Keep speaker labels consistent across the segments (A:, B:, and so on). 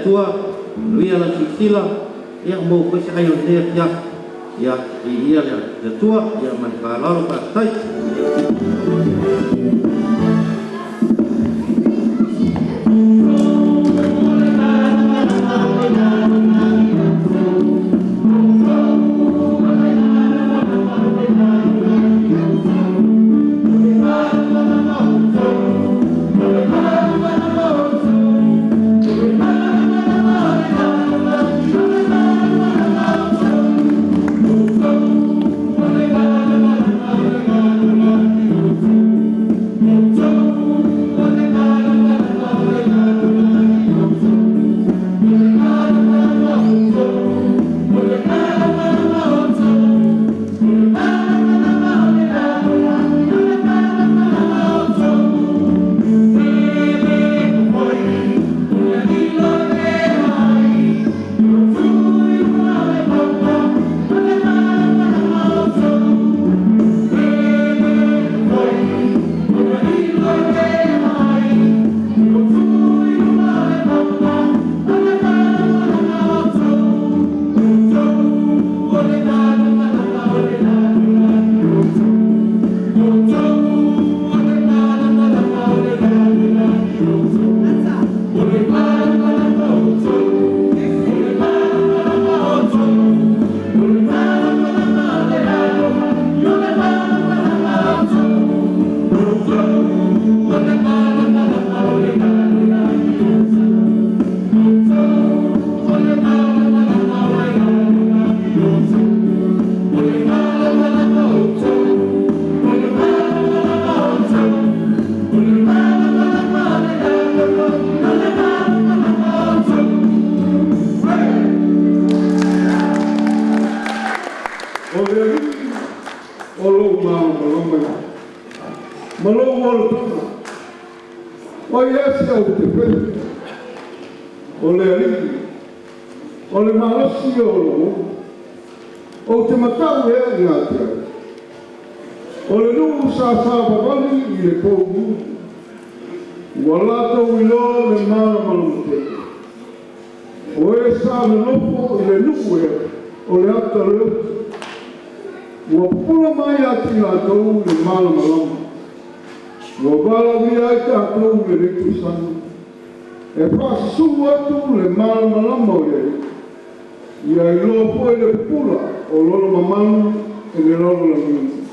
A: Atua, manuia lau silasila, maua foi se ai o lenei afiafi. Ia viia le Atua. Ma le faaaloalo faafetai.
B: O le Alii o lou malamalama ia, ma lou olataga, o ai ea se ou te fele? O le Alii o le malosi ia o lou ola, ou te mata'u ea ia te ai? O le nuu sa savavali i le pouli, ua latou iloa le malamalama tele. O e sa nonofo i le nuu e o le ata o le oti, ua pupula mai ia te i latou le malamalama. Ua valaaulia ai tatou i lenei tausaga e faasusu atu le malamalama o le Alii, ia iloa foi le pupula o Lona mamalu i le lalolagi.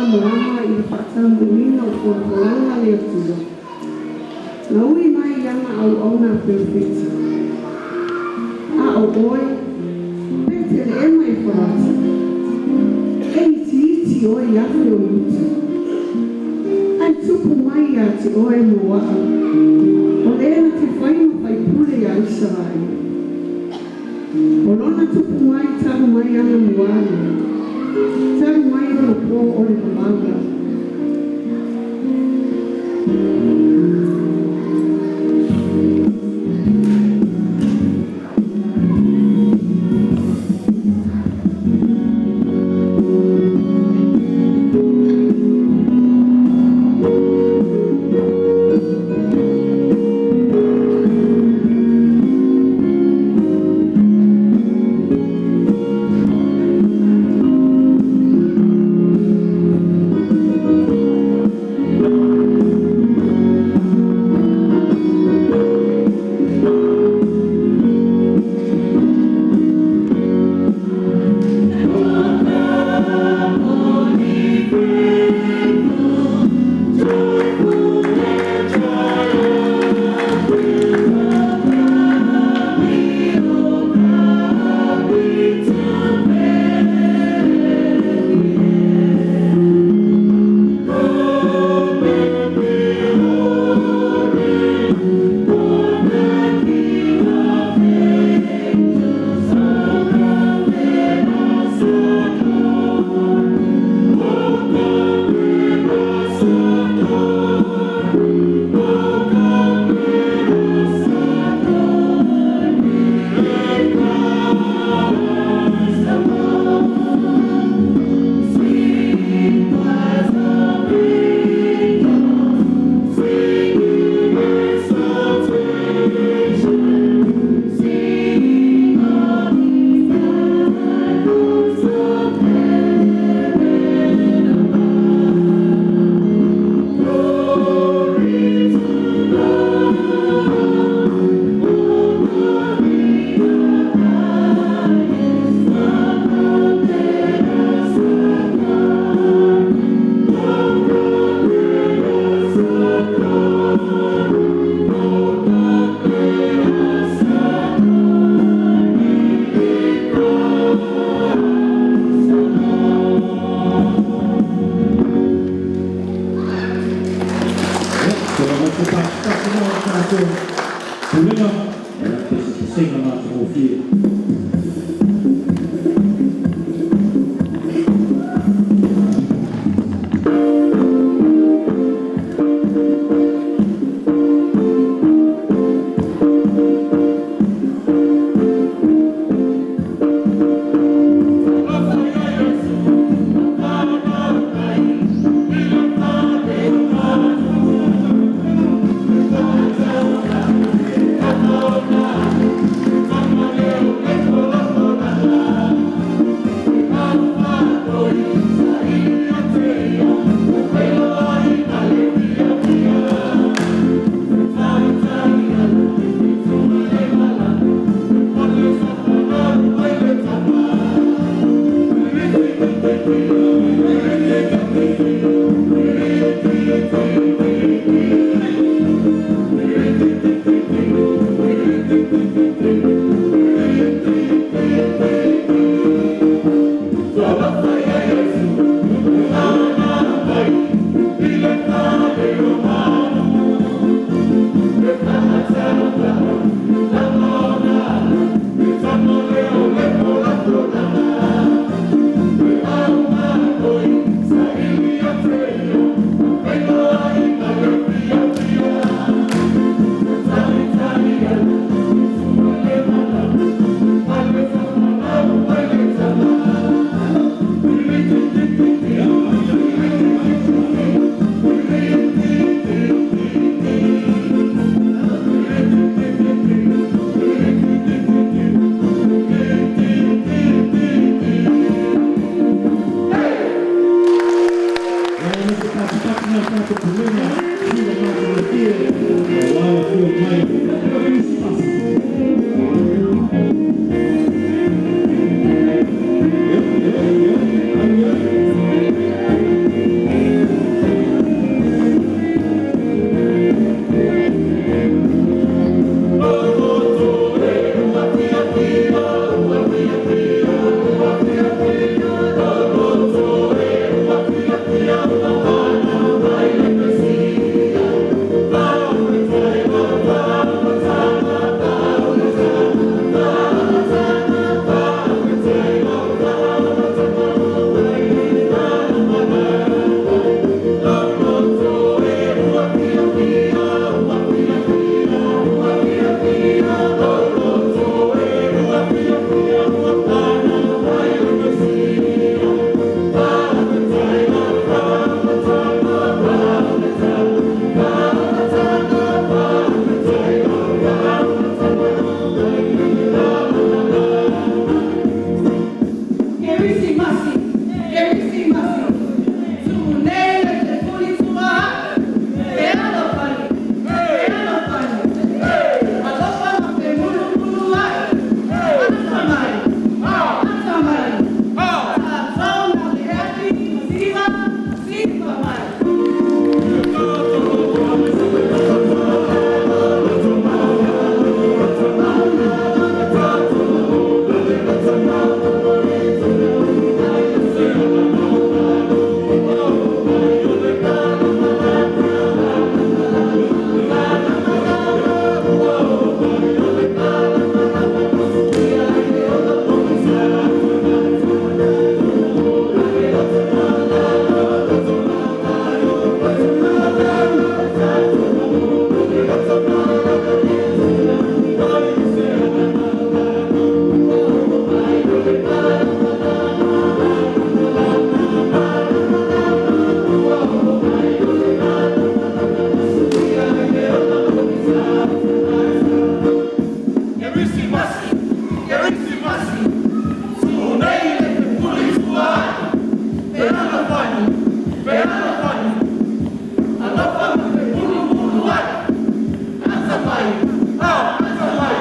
C: Faamalamalama i le faataunuuina o fuafuaga a le Atua na ui mai i ana auauna perofeta. A o oe, Petelehema Efarata, e itiiti oe i afe o Iuta, ae tupu mai ia te oe mo a'u o Le na te faia ma faipule ia Isaraelu. O lona tupu mai talu mai ana mualia, talu mai ona po o le vavau.
D: Faafetai, faafetai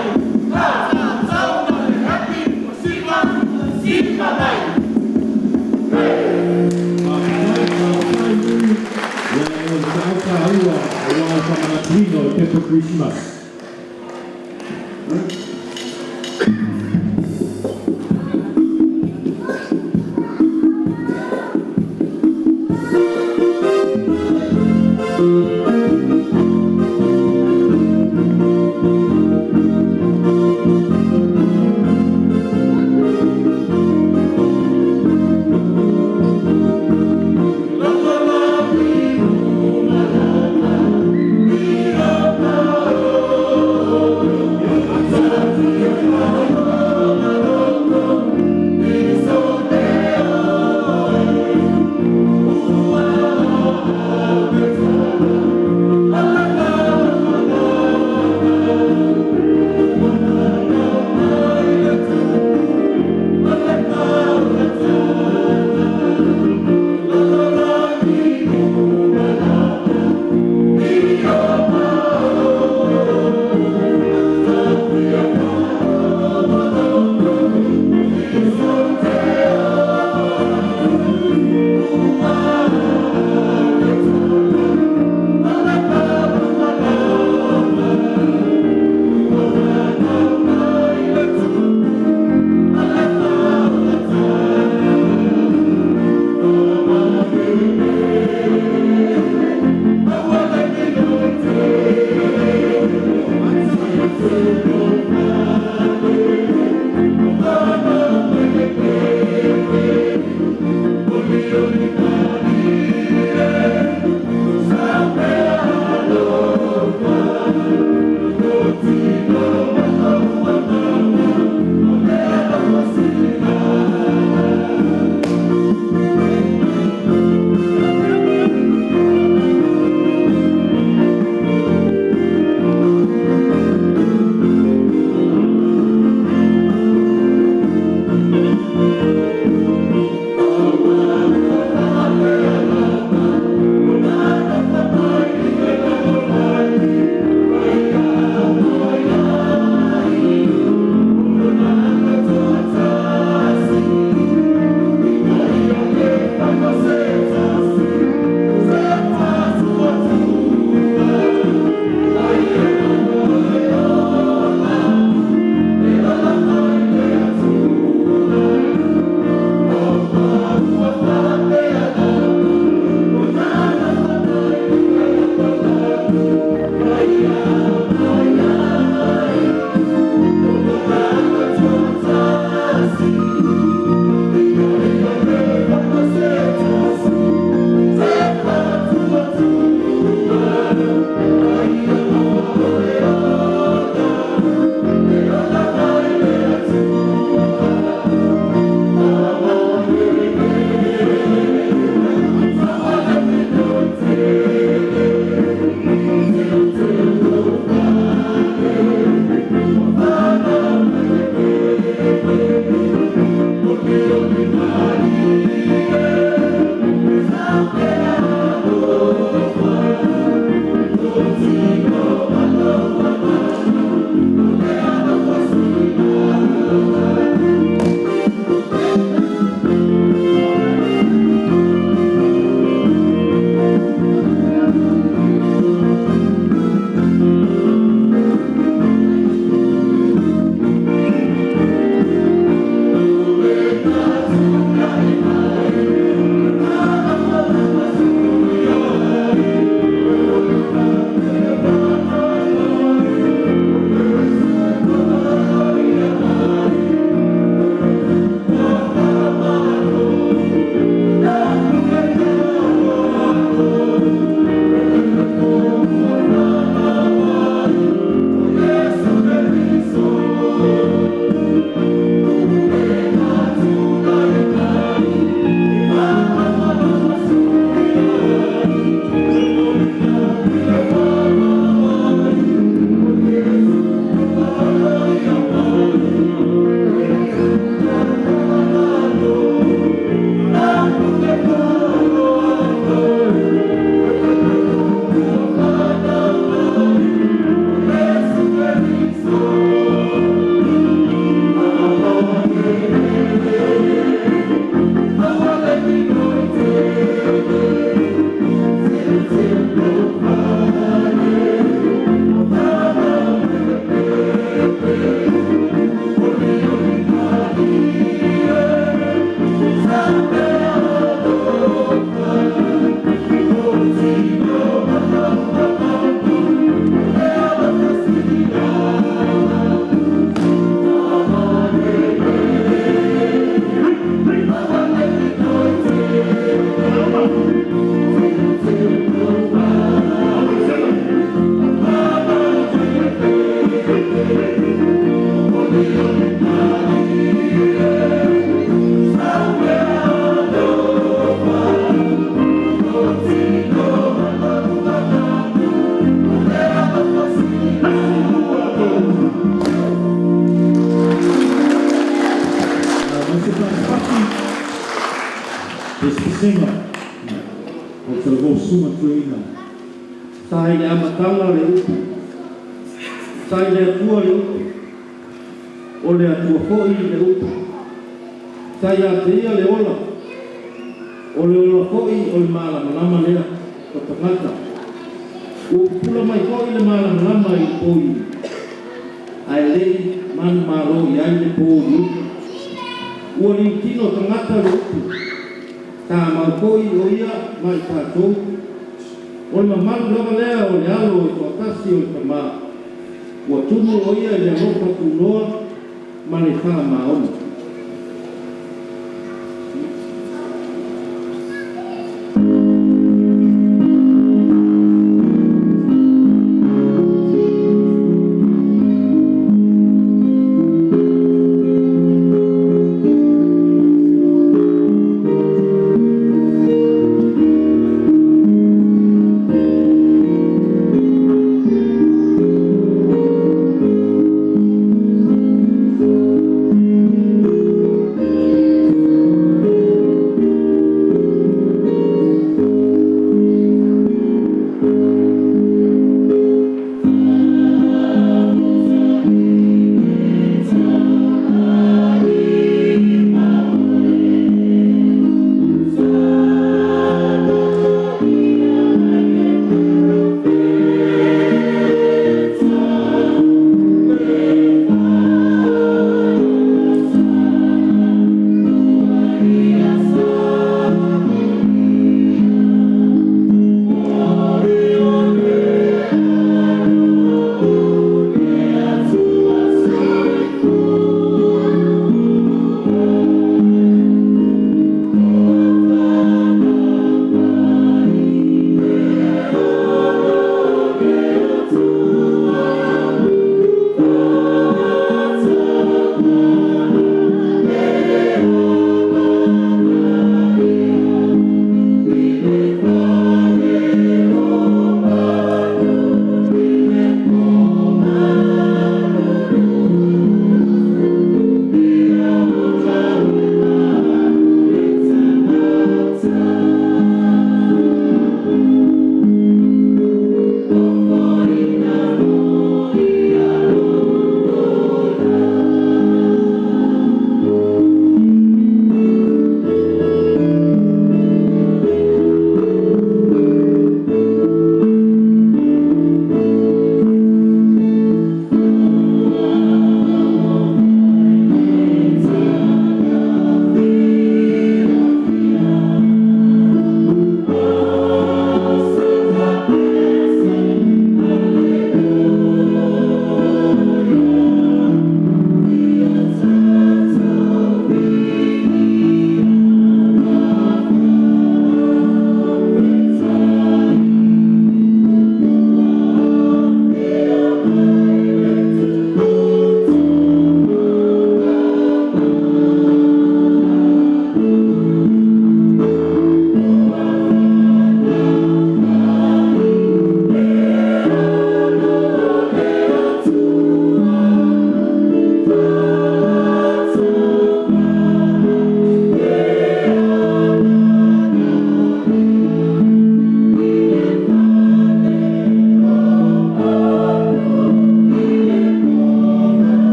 D: Lui ia o le feau taua auā le faamanatuina o le pepa kerisimasi. Eseesega o le talavou susuga i le Toeaina.
A: Sa i le amataga le Upu, sa i le Atua le Upu, o le Atua foi le Upu. Sa ia te Ia le ola, o le ola foi o le malamalama lea o tagata. Ua pupula mai foi le malamalama i le pouli, ae le'i manumalo i ai le pouliuli. Ua liutino tagata le Upu, tamau foi o Ia ma i tatou. O le mamalu lava lea o le Alo e toatasi o le Tamā, ua tumu o Ia i le alofa tunoa ma le faamaoni.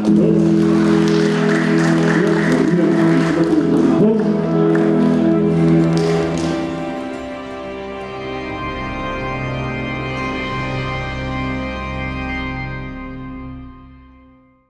D: Malo.